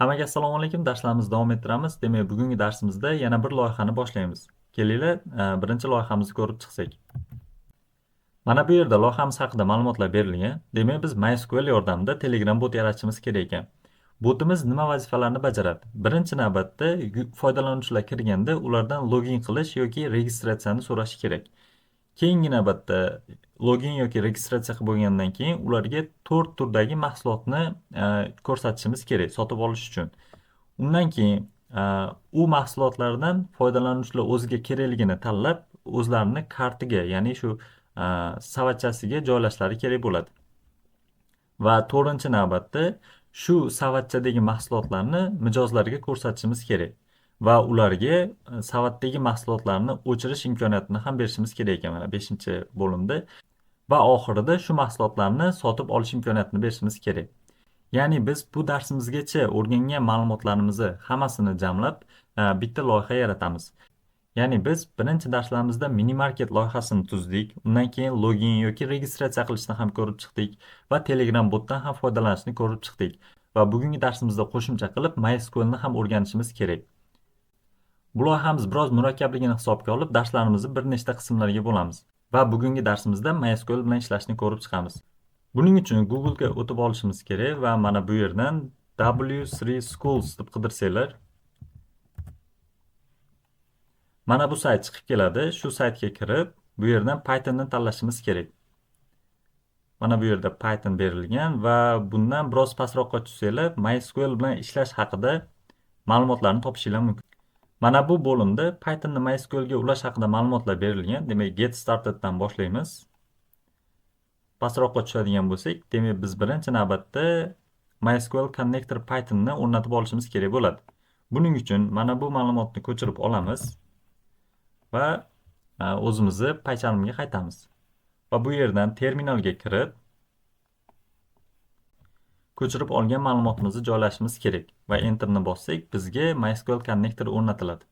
Hammaga assalomu alaykum. Darslarimizni davom ettiramiz. Demak, bugungi darsimizda yana bir loyihani boshlaymiz. Kelinglar, birinchi loyihamizni ko'rib chiqsak. Mana bu yerda loyihamiz haqida ma'lumotlar berilgan. Demak, biz MySQL yordamida Telegram bot yaratishimiz kerak ekan. Botimiz nima vazifalarni bajaradi? Birinchi navbatda foydalanuvchilar kirganda ulardan login qilish yoki registratsiyani so'rashi kerak. Keyingi navbatda login yoki registratsiya qilib bo'lgandan keyin ularga 4 turdagi mahsulotni ko'rsatishimiz kerak sotib olish uchun. Undan keyin u mahsulotlardan foydalanuvchilar o'ziga kerakligini tanlab, o'zlarini kartiga, ya'ni shu savatchasiga joylashlari kerak bo'ladi. Va 4-navbatda shu savatchadagi mahsulotlarni mijozlarga ko'rsatishimiz kerak va ularga savatdagi mahsulotlarni o'chirish imkoniyatini ham berishimiz kerak ekan mana 5-bo'limda va oxirida shu mahsulotlarni sotib olish imkoniyatini berishimiz kerak. Ya'ni biz bu darsimizgacha o'rgangan ma'lumotlarimizni hammasini jamlab bitta loyiha yaratamiz. Ya'ni biz birinchi darslarimizda mini market loyihasini tuzdik, undan keyin login yoki registratsiya qilishni ham ko'rib chiqdik va Telegram botdan ham foydalanishni ko'rib chiqdik. Va bugungi darsimizda qo'shimcha qilib MySQLni ham o'rganishimiz kerak. Bu loyihamiz biroz murakkabligini hisobga olib, darslarimizni bir nechta qismlarga bo'lamiz va bugungi darsimizda MySQL bilan ishlashni ko'rib chiqamiz. Buning uchun Google ga o'tib olishimiz kerak va mana bu yerdan W3 Schools deb qidirsanglar, mana bu sayt chiqib keladi. Shu saytga kirib, bu yerdan Pythonni tanlashimiz kerak. Mana bu yerda Python berilgan va bundan biroz pastroqqa tushsanglar, MySQL bilan ishlash haqida ma'lumotlarni topishinglar mumkin. Mana bu bo'limda Pythonni MySQL ga ulash haqida ma'lumotlar berilgan. Demak, Get Started dan boshlaymiz. Pastroqqa tushadigan bo'lsak, demak biz birinchi navbatda MySQL Connector Pythonni o'rnatib olishimiz kerak bo'ladi. Buning uchun mana bu ma'lumotni ko'chirib olamiz va o'zimizni PyCharmga qaytamiz. Va bu yerdan terminalga kirib ko'chirib olgan ma'lumotimizni joylashimiz kerak va Enterni bossak, bizga MySQL Connector o'rnatiladi.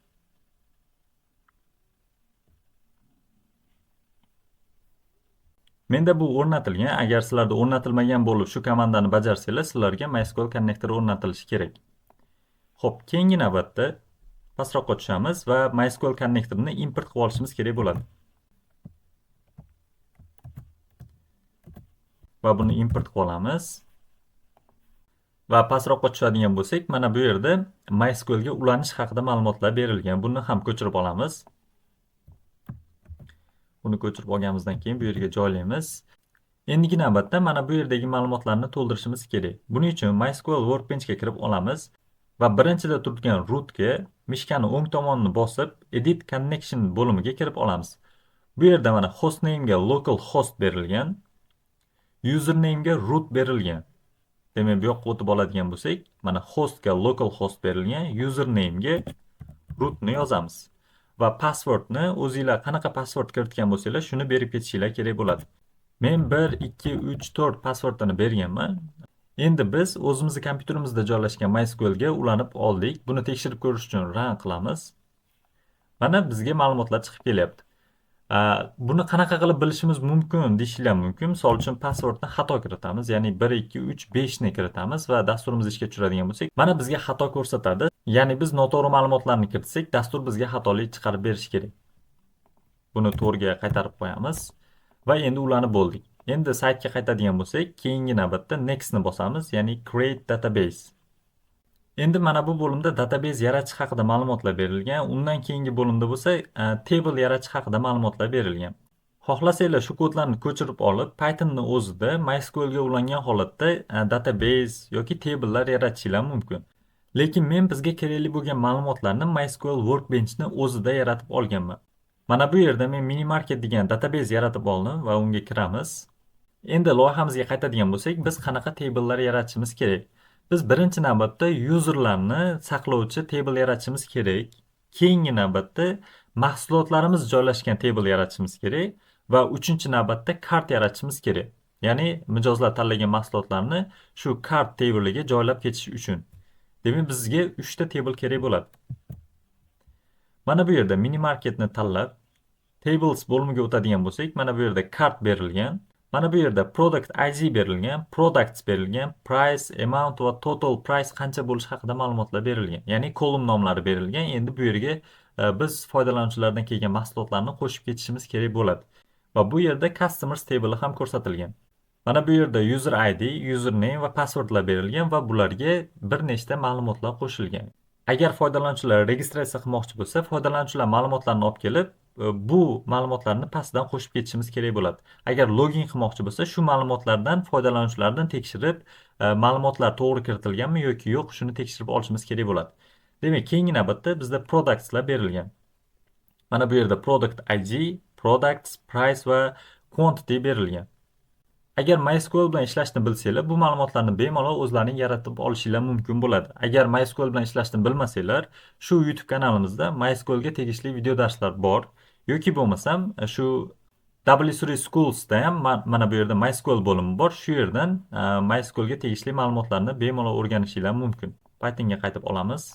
Menda bu o'rnatilgan. Agar sizlarda o'rnatilmagan bo'lib shu komandani bajarsanglar, sizlarga MySQL Connector o'rnatilishi kerak. Xo'p, keyingi navbatda pastroqqa tushamiz va MySQL Connectorni import qilib olishimiz kerak bo'ladi. Va buni import qilib olamiz. Va pastroqqa tushadigan bo'lsak, mana bu yerda MySQL ga ulanish haqida ma'lumotlar berilgan. Buni ham ko'chirib olamiz. Buni ko'chirib olganimizdan keyin bu yerga joylaymiz. Endigi navbatda mana bu yerdagi ma'lumotlarni to'ldirishimiz kerak. Buning uchun MySQL Workbench ga kirib olamiz va birinchida turgan root ga mishkani o'ng tomonini bosib, Edit Connection bo'limiga kirib olamiz. Bu yerda mana hostname ga localhost berilgan, username ga root berilgan. Demak, bu yoqqa o'tib oladigan bo'lsak, mana host ga localhost berilgan, username ga rootni yozamiz. Va passwordni o'zinglar qanaqa password kiritgan bo'lsanglar, shuni berib ketishinglar kerak bo'ladi. Men 1, 2, 3, 4 passwordini berganman. Endi biz o'zimizni kompyuterimizda joylashgan MySQL ga ulanib oldik. Buni tekshirib ko'rish uchun run qilamiz. Mana bizga ma'lumotlar chiqib kelyapti. Buni qanaqa qilib bilishimiz mumkin deyishinglar mumkin. Misol uchun passwordni xato kiritamiz, ya'ni 1, 2, 3, 5 ni kiritamiz va dasturimiz ishga tushiradigan bo'lsak, mana bizga xato ko'rsatadi. Ya'ni biz noto'g'ri ma'lumotlarni kiritsak, dastur bizga xatolik chiqarib berishi kerak. Buni to'g'riga qaytarib qo'yamiz va endi ulanib bo'ldik. Endi saytga qaytadigan bo'lsak, keyingi navbatda next ni bosamiz, ya'ni create database. Endi mana bu bo'limda database yaratish haqida ma'lumotlar berilgan. Undan keyingi bo'limda bo'lsa, table yaratish haqida ma'lumotlar berilgan. Xohlasanglar shu kodlarni ko'chirib olib, Pythonni o'zida MySQL ga ulangan holatda database yoki tablelar yaratishinglar mumkin. Lekin men bizga kerakli bo'lgan ma'lumotlarni MySQL Workbench ni o'zida yaratib olganman. Mana bu yerda men mini market degan database yaratib oldim va unga kiramiz. Endi loyihamizga qaytadigan bo'lsak, biz qanaqa tablelar yaratishimiz kerak? Biz birinchi navbatda userlarni saqlovchi table yaratishimiz kerak. Keyingi navbatda mahsulotlarimiz joylashgan table yaratishimiz kerak va uchinchi navbatda kart yaratishimiz kerak. Ya'ni mijozlar tanlagan mahsulotlarni shu kart tableiga joylab ketish uchun. Demak, bizga 3 ta table kerak bo'ladi. Mana bu yerda mini marketni tanlab, tables bo'limiga o'tadigan bo'lsak, mana bu yerda kart berilgan. Mana bu yerda product ID berilgan, products berilgan, price, amount va total price qancha bo'lishi haqida ma'lumotlar berilgan. Ya'ni kolumn nomlari berilgan. Endi bu yerga biz foydalanuvchilardan kelgan mahsulotlarni qo'shib ketishimiz kerak bo'ladi. Va bu yerda customers table ham ko'rsatilgan. Mana bu yerda user ID, username va passwordlar berilgan va bularga bir nechta ma'lumotlar qo'shilgan. Agar foydalanuvchilar registratsiya qilmoqchi bo'lsa, foydalanuvchilar ma'lumotlarni olib kelib, bu ma'lumotlarni pastdan qo'shib ketishimiz kerak bo'ladi. Agar login qilmoqchi bo'lsa, shu ma'lumotlardan foydalanuvchilardan tekshirib, ma'lumotlar to'g'ri kiritilganmi yoki yo'q, shuni tekshirib olishimiz kerak bo'ladi. Demak, keyingi navbatda bizda productslar berilgan. Mana bu yerda product ID, products, price va quantity berilgan. Agar MySQL bilan ishlashni bilsanglar, bu ma'lumotlarni bemalol o'zlaring yaratib olishinglar mumkin bo'ladi. Agar MySQL bilan ishlashni bilmasanglar, shu YouTube kanalimizda MySQL ga tegishli video darslar bor. Yoki bo'lmasam, shu W3 Schools'da ham mana bu yerda MySQL bo'limi bor. Shu yerdan MySQL ga tegishli ma'lumotlarni bemalol o'rganishinglar mumkin. Pythonga qaytib olamiz.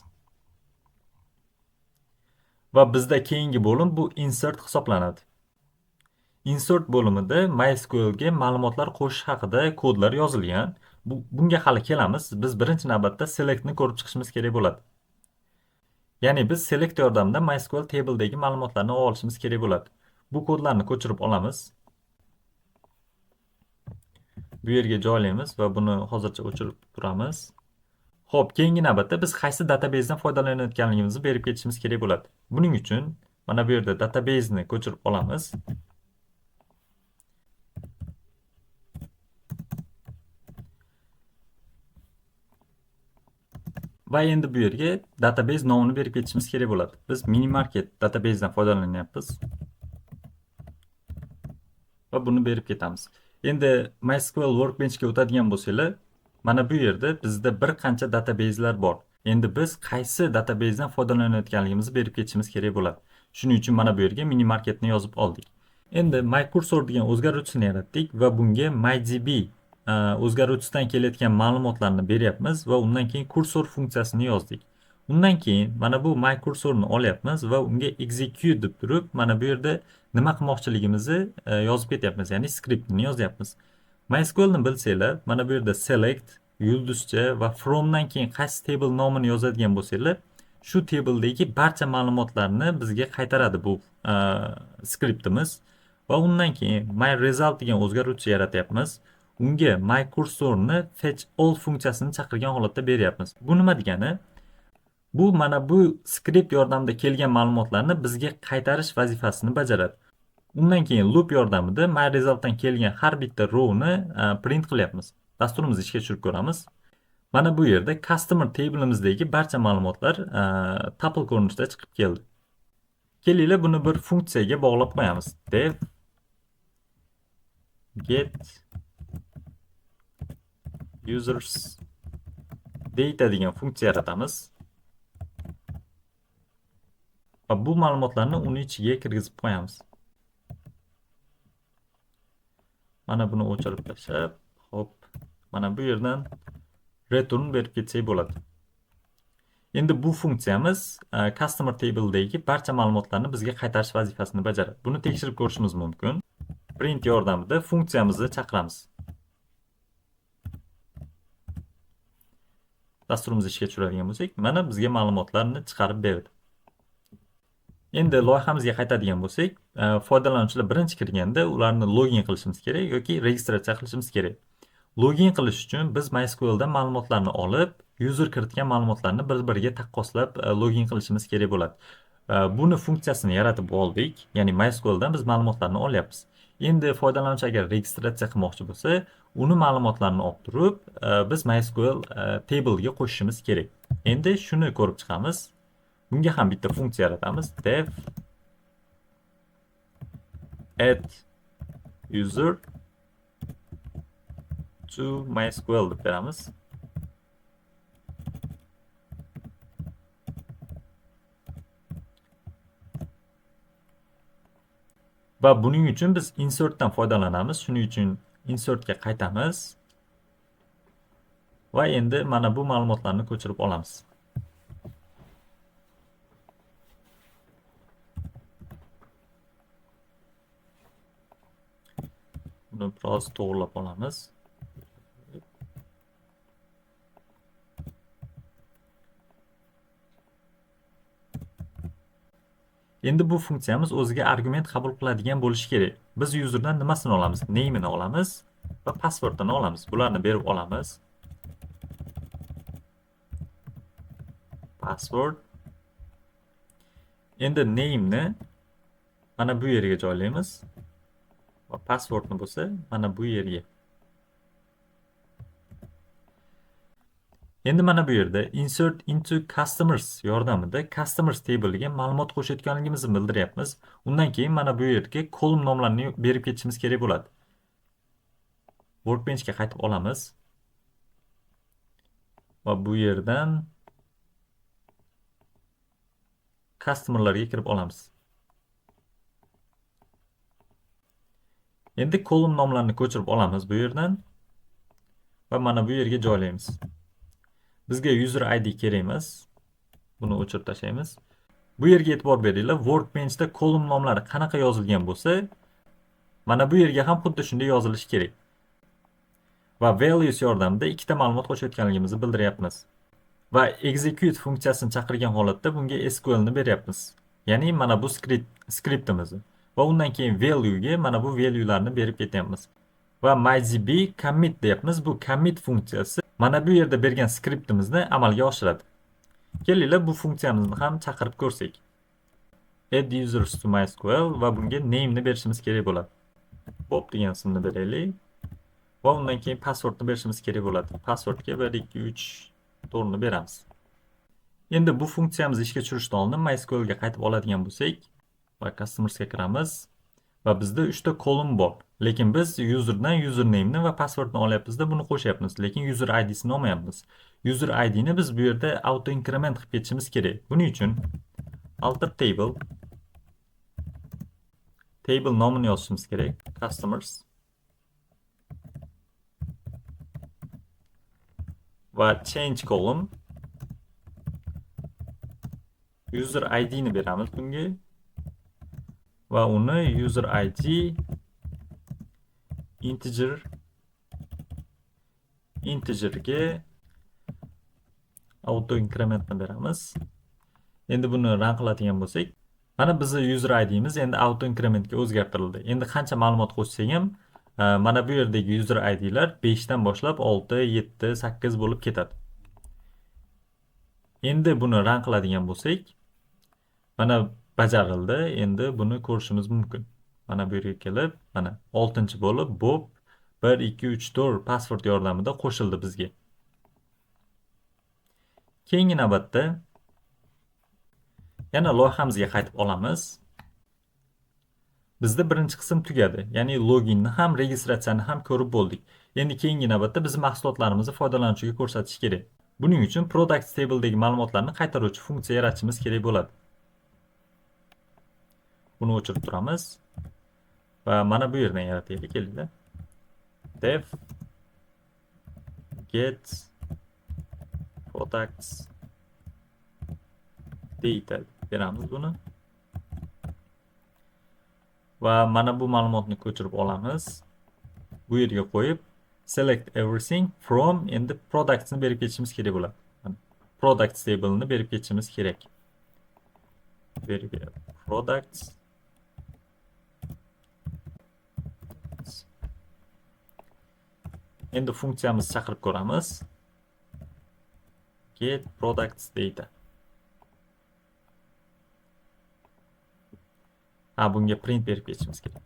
Va bizda keyingi bo'lim bu insert hisoblanadi. Insert bo'limida MySQL ga ma'lumotlar qo'shish haqida kodlar yozilgan. Bunga hali kelamiz. Biz birinchi navbatda selectni ko'rib chiqishimiz kerak bo'ladi. Ya'ni biz select yordamida MySQL table'dagi ma'lumotlarni olishimiz kerak bo'ladi. Bu kodlarni ko'chirib olamiz. Bu yerga joylaymiz va buni hozircha o'chirib turamiz. Xo'p, keyingi navbatda biz qaysi databasedan foydalanayotganligimizni berib ketishimiz kerak bo'ladi. Buning uchun mana bu yerda database'ni ko'chirib olamiz. Va endi bu yerga database nomini berib ketishimiz kerak bo'ladi. Biz minimarket database'dan foydalanyapmiz. Va buni berib ketamiz. Endi MySQL Workbench ga o'tadigan bo'lsanglar, mana bu yerda bizda bir qancha database'lar bor. Endi biz qaysi database'dan foydalanayotganligimizni berib ketishimiz kerak bo'ladi. Shuning uchun mana bu yerga minimarketni yozib oldik. Endi myCursor degan o'zgaruvchisini yaratdik va bunga mydb o'zgaruvchisidan kelayotgan ma'lumotlarni beryapmiz va undan keyin kursor funksiyasini yozdik. Undan keyin mana bu myCursorni olyapmiz va unga execute deb turib, mana bu yerda nima qilmoqchiligimizni yozib ketyapmiz, ya'ni skriptini yozyapmiz. MySQLni bilsanglar, mana bu yerda select, yulduzcha va fromdan keyin qaysi table nomini yozadigan bo'lsanglar, shu tabledagi barcha ma'lumotlarni bizga qaytaradi bu skriptimiz. Va undan keyin myResult degan o'zgaruvchi yaratyapmiz. Unga myCursorni fetch all funksiyasini chaqirgan holatda beryapmiz. Bu nima degani? Bu mana bu skript yordamida kelgan ma'lumotlarni bizga qaytarish vazifasini bajaradi. Undan keyin loop yordamida myResultdan kelgan har bitta rowni print qilyapmiz. Dasturimizni ishga tushirib ko'ramiz. Mana bu yerda customer table'imizdagi barcha ma'lumotlar tuple ko'rinishida chiqib keldi. Kelinglar buni bir funksiyaga bog'lab qo'yamiz. Def get users data degan funksiya yaratamiz. Va bu ma'lumotlarni uni ichiga kirgizib qo'yamiz. Mana buni o'chirib tashlab, hop, mana bu yerdan return berib ketsak bo'ladi. Endi bu funksiyamiz customer table'dagi barcha ma'lumotlarni bizga qaytarish vazifasini bajaradi. Buni tekshirib ko'rishimiz mumkin. Print yordamida funksiyamizni chaqiramiz. Dasturimizni ishga tushiradigan bo'lsak, mana bizga ma'lumotlarni chiqarib berdi. Endi loyihamizga qaytadigan bo'lsak, foydalanuvchilar birinchi kirganda ularni login qilishimiz kerak yoki registratsiya qilishimiz kerak. Login qilish uchun biz MySQLdan ma'lumotlarni olib, user kiritgan ma'lumotlarni bir-biriga taqqoslab login qilishimiz kerak bo'ladi. Buni funksiyasini yaratib oldik, ya'ni MySQLdan biz ma'lumotlarni olyapmiz. Endi foydalanuvchi agar registratsiya qilmoqchi bo'lsa, uni ma'lumotlarini olib turib, biz MySQL table'ga qo'shishimiz kerak. Endi shuni ko'rib chiqamiz. Bunga ham bitta funksiya yaratamiz. Def add user to MySQL deb beramiz. Va buning uchun biz insertdan foydalanamiz. Shuning uchun insertga qaytamiz. Va endi mana bu ma'lumotlarni ko'chirib olamiz. Buni biroz to'g'rilab olamiz. Endi bu funksiyamiz o'ziga argument qabul qiladigan bo'lishi kerak. Biz userdan nimasini olamiz? Name'ini olamiz va passwordini olamiz. Bularni berib olamiz. Password. Endi name'ni mana bu yerga joylaymiz va passwordni bo'lsa mana bu yerga. Endi mana bu yerda insert into customers yordamida customers table'ga ma'lumot qo'shayotganligimizni bildiryapmiz. Undan keyin mana bu yerga column nomlarini berib ketishimiz kerak bo'ladi. Workbenchga qaytib olamiz. Va bu yerdan customerlarga kirib olamiz. Endi column nomlarini ko'chirib olamiz bu yerdan va mana bu yerga joylaymiz. Bizga user ID kerak emas. Buni o'chirib tashlaymiz. Bu yerga e'tibor beringlar, Workbenchda column nomlari qanaqa yozilgan bo'lsa, mana bu yerga ham xuddi shunday yozilishi kerak. Va values yordamida ikkita ma'lumot qo'shayotganligimizni bildiryapmiz. Va execute funksiyasini chaqirgan holatda bunga SQL ni beryapmiz. Ya'ni mana bu skriptimizni. Va undan keyin value ga mana bu value'larni berib ketyapmiz. Va mydb commit deyapmiz. Bu commit funksiyasi mana bu yerda bergan skriptimizni amalga oshiradi. Kelinglar bu funksiyamizni ham chaqirib ko'rsak. Add users to MySQL va bunga name ni berishimiz kerak bo'ladi. Bob degan ismni beraylik. Va undan keyin passwordni berishimiz kerak bo'ladi. Passwordga 1 2 3 to'rtni beramiz. Endi bu funksiyamizni ishga tushirishdan oldin MySQL ga qaytib oladigan bo'lsak va customersga kiramiz va bizda 3 ta column bor. Lekin biz userdan username ni va passwordni olyapmizda, buni qo'shyapmiz, lekin user I D'sini olmayapmiz. User I D'ni biz bu yerda auto increment qilib ketishimiz kerak. Buning uchun alter table, table nomini yozishimiz kerak, customers va change column user I D'ni beramiz bunga va uni user ID integerga auto incrementni beramiz. Endi buni run qiladigan bo'lsak, mana bizning user I D'miz endi auto incrementga o'zgartirildi. Endi qancha ma'lumot qo'shsak ham, mana bu yerdagi user I D'lar 5 dan boshlab 6, 7, 8 bo'lib ketadi. Endi buni run qiladigan bo'lsak, mana bajarildi. Endi buni ko'rishimiz mumkin. Mana bu yerga kelib, mana 6 bo'lib Bob 1 2 3 4 password yordamida qo'shildi bizga. Keyingi navbatda yana loyihamizga qaytib olamiz. Bizda birinchi qism tugadi. Ya'ni loginni ham, registratsiyani ham ko'rib bo'ldik. Endi keyingi navbatda biz mahsulotlarimizni foydalanuvchiga ko'rsatish kerak. Buning uchun products table'dagi ma'lumotlarni qaytaruvchi funksiya yaratishimiz kerak bo'ladi. Buni o'chirib turamiz va mana bu yerdan yarataylik, kelinglar. Def get products data beramiz buni. Va mana bu ma'lumotni ko'chirib olamiz. Bu yerga qo'yib select everything from endi productsni berib ketishimiz kerak bo'ladi. Mana products table'ni berib ketishimiz kerak. Bu yerga products Endi funksiyamizni chaqirib ko'ramiz. Get products data. Ha, bunga print berib ketishimiz kerak.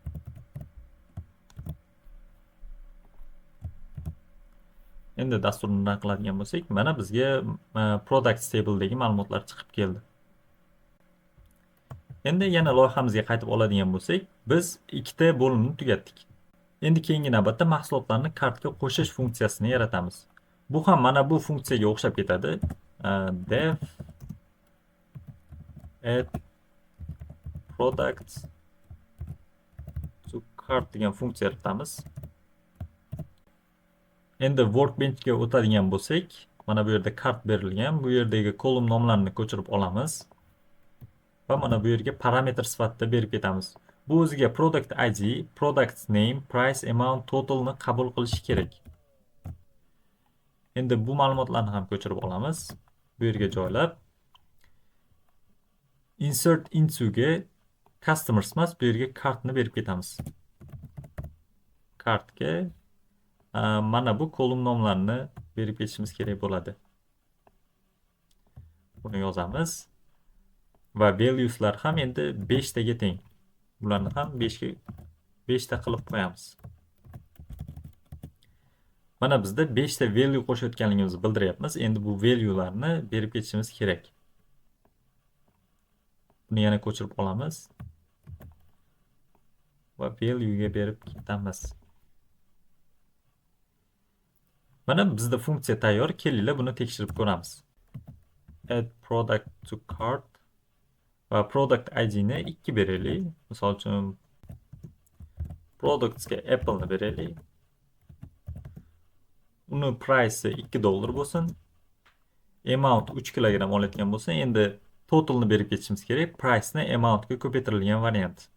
Endi dasturni run qiladigan bo'lsak, mana bizga products table'dagi ma'lumotlar chiqib keldi. Endi yana loyihamizga qaytib oladigan bo'lsak, biz ikkita bo'limni tugatdik. Endi keyingi navbatda mahsulotlarni kartga qo'shish funksiyasini yaratamiz. Bu ham mana bu funksiyaga o'xshab ketadi. Def add products to cart degan funksiya yaratamiz. Endi workbenchga o'tadigan bo'lsak, mana bu yerda kart berilgan. Bu yerdagi column nomlarini ko'chirib olamiz va mana bu yerga parametr sifatida berib ketamiz. Bu o'ziga product ID, product name, price, amount, totalni qabul qilishi kerak. Endi bu ma'lumotlarni ham ko'chirib olamiz. Bu yerga joylab insert into ga customers emas, bu yerga kartni berib ketamiz. Kartga mana bu kolumn nomlarini berib ketishimiz kerak bo'ladi. Buni yozamiz. Va valueslar ham endi 5 taga teng. Bularni ham 5 ga 5 ta qilib qo'yamiz. Mana bizda 5 ta value qo'shayotganligimizni bildiryapmiz. Endi bu valuelarni berib ketishimiz kerak. Buni yana ko'chirib olamiz va value ga berib ketamiz. Mana bizda funksiya tayyor. Kelinglar buni tekshirib ko'ramiz. Add product to cart va product ID ni 2 beraylik. Misol uchun products ga Apple ni beraylik. Uni price 2 dollar bo'lsin. Amount 3 kilogramm olayotgan bo'lsa, endi totalni berib ketishimiz kerak. Price ni amount ga ko'paytirilgan variant.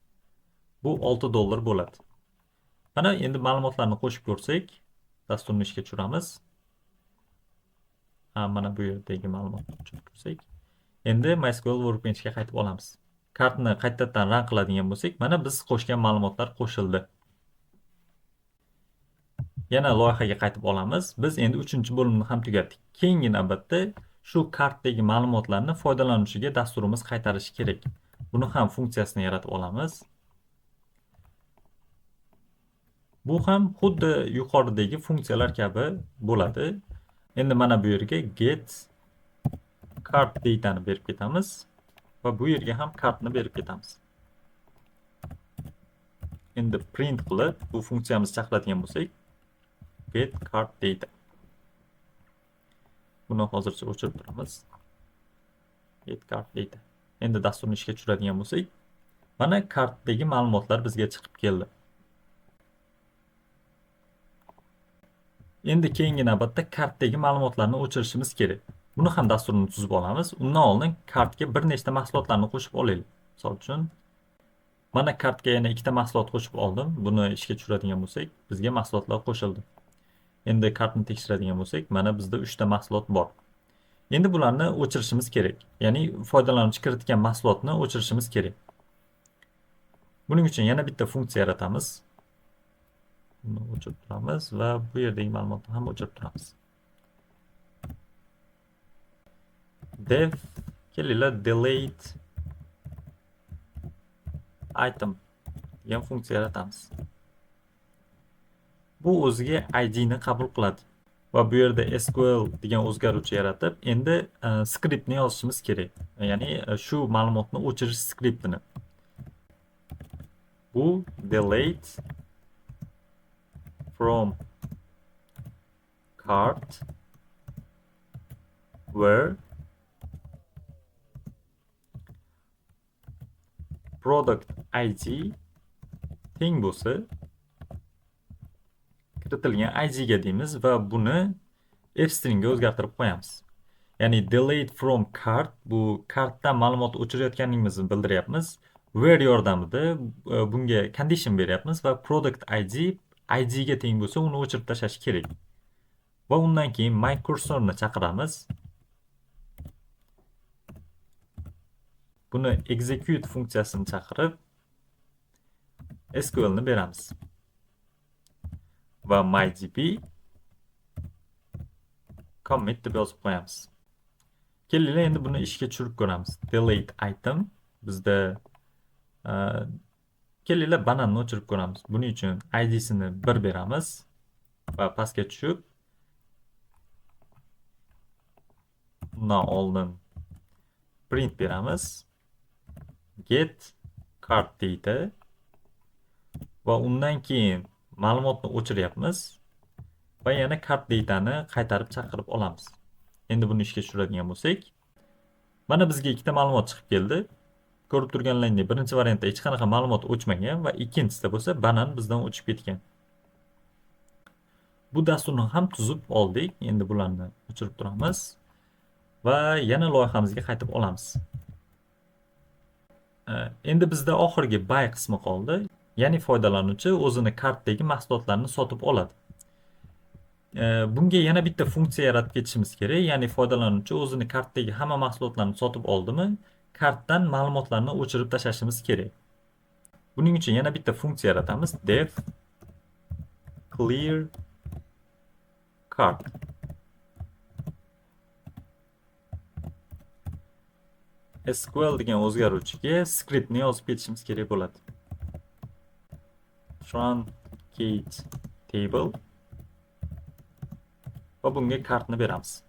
Bu 6 dollar bo'ladi. Mana endi ma'lumotlarni qo'shib ko'rsak, dasturni ishga tushiramiz. Ha, mana bu yerdagi ma'lumotni tushirib ko'rsak. Endi MySQL Workbenchga qaytib olamiz. Kartni qaytadan run qiladigan bo'lsak, mana biz qo'shgan ma'lumotlar qo'shildi. Yana loyihaga qaytib olamiz. Biz endi 3-bo'limni ham tugatdik. Keyingi navbatda shu kartdagi ma'lumotlarni foydalanuvchiga dasturimiz qaytarishi kerak. Buni ham funksiyasini yaratib olamiz. Bu ham xuddi yuqoridagi funksiyalar kabi bo'ladi. Endi mana bu yerga get cart data'ni berib ketamiz va bu yerga ham kartni berib ketamiz. Endi print qilib bu funksiyamizni chaqiradigan bo'lsak, get cart data. Buni hozircha o'chirib turamiz. Get cart data. Endi dasturni ishga tushiradigan bo'lsak, mana kartdagi ma'lumotlar bizga chiqib keldi. Endi keyingi navbatda kartdagi ma'lumotlarni o'chirishimiz kerak. Buni ham dasturni tuzib olamiz. Undan oldin kartga bir nechta mahsulotlarni qo'shib olaylik. Misol uchun, mana kartga yana 2 ta mahsulot qo'shib oldim. Buni ishga tushiradigan bo'lsak, bizga mahsulotlar qo'shildi. Endi kartni tekshiradigan bo'lsak, mana bizda 3 ta mahsulot bor. Endi bularni o'chirishimiz kerak. Ya'ni foydalanuvchi kiritgan mahsulotni o'chirishimiz kerak. Buning uchun yana bitta funksiya yaratamiz. Buni o'chirib turamiz va bu yerdagi ma'lumotni ham o'chirib turamiz. Def kelinglar delete item degan funksiya yaratamiz. Bu o'ziga ID ni qabul qiladi va bu yerda SQL degan o'zgaruvchi yaratib, endi skriptni yozishimiz kerak. Ya'ni shu ma'lumotni o'chirish skriptini. Bu delete from cart where product ID teng bo'lsa kiritilgan ID ga deymiz va buni f stringga o'zgartirib qo'yamiz. Ya'ni delete from cart bu kartdan ma'lumot o'chirayotganimizni bildiryapmiz. Where yordamida bunga condition beryapmiz va product ID ID ga teng bo'lsa uni o'chirib tashlash kerak. Va undan keyin my cursorni chaqiramiz. Buni execute funksiyasini chaqirib SQL ni beramiz. Va mydb commit deb yozib qo'yamiz. Kelinglar endi buni ishga tushirib ko'ramiz. Delete item bizda kelinglar bananni o'chirib ko'ramiz. Buning uchun I D-sini 1 beramiz va pastga tushib undan oldin print beramiz. Get cart data va undan keyin ma'lumotni o'chiryapmiz va yana cart datani qaytarib chaqirib olamiz. Endi buni ishga tushiradigan bo'lsak, mana bizga ikkita ma'lumot chiqib keldi. Ko'rib turganlaringdek, birinchi variantda hech qanaqa ma'lumot o'chmagan va ikkinchisida bo'lsa banan bizdan o'chib ketgan. Bu dasturni ham tuzib oldik. Endi bularni o'chirib turamiz va yana loyihamizga qaytib olamiz. Endi bizda oxirgi buy qismi qoldi. Ya'ni foydalanuvchi o'zini cartdagi mahsulotlarni sotib oladi. Bunga yana bitta funksiya yaratib ketishimiz kerak. Ya'ni foydalanuvchi o'zini cartdagi hamma mahsulotlarni sotib oldimi, cartdan ma'lumotlarni o'chirib tashlashimiz kerak. Buning uchun yana bitta funksiya yaratamiz. Def clear cart. SQL degan o'zgaruvchiga skriptni yozib ketishimiz kerak bo'ladi. Truncate table va bunga kartni beramiz.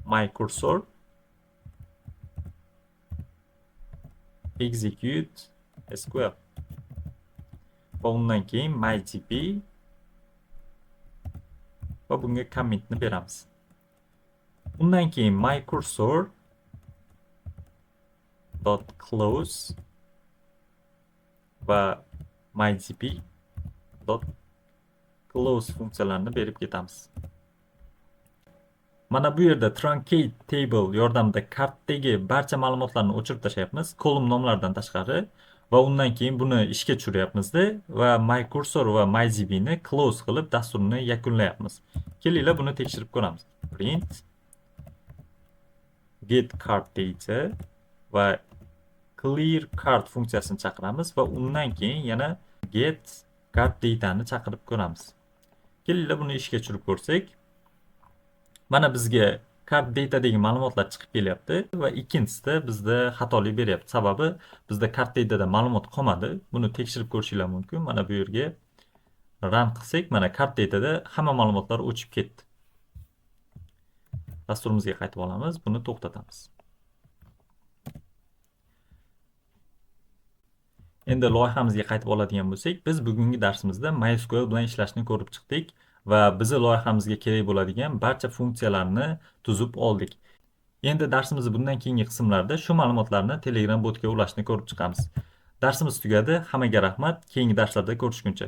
My cursor execute SQL va undan keyin mydb va bunga commitni beramiz. Undan keyin my cursor dot close va mydb dot close funksiyalarini berib ketamiz. Mana bu yerda truncate table yordamida kartdagi barcha ma'lumotlarni o'chirib tashlayapmiz, kolumn nomlaridan tashqari va undan keyin buni ishga tushiryapmizda va my cursor va mydb ni close qilib dasturni yakunlayapmiz. Kelinglar buni tekshirib ko'ramiz. Print get cart data va clear cart funksiyasini chaqiramiz va undan keyin yana get cart data ni chaqirib ko'ramiz. Kelinglar buni ishga tushirib ko'rsak. Mana bizga cart datadagi ma'lumotlar chiqib kelyapti va ikkinchisida bizda xatolik beryapti. Sababi bizda cart datada ma'lumot qolmadi. Buni tekshirib ko'rishinglar mumkin. Mana bu yerga run qilsak, mana cart datada hamma ma'lumotlar o'chib ketdi. Dasturimizga qaytib olamiz, buni to'xtatamiz. Endi loyihamizga qaytib oladigan bo'lsak, biz bugungi darsimizda MySQL bilan ishlashni ko'rib chiqdik va bizni loyihamizga kerak bo'ladigan barcha funksiyalarni tuzib oldik. Endi darsimizni bundan keyingi qismlarda shu ma'lumotlarni Telegram botga ulashni ko'rib chiqamiz. Darsimiz tugadi. Hammaga rahmat. Keyingi darslarda ko'rishguncha.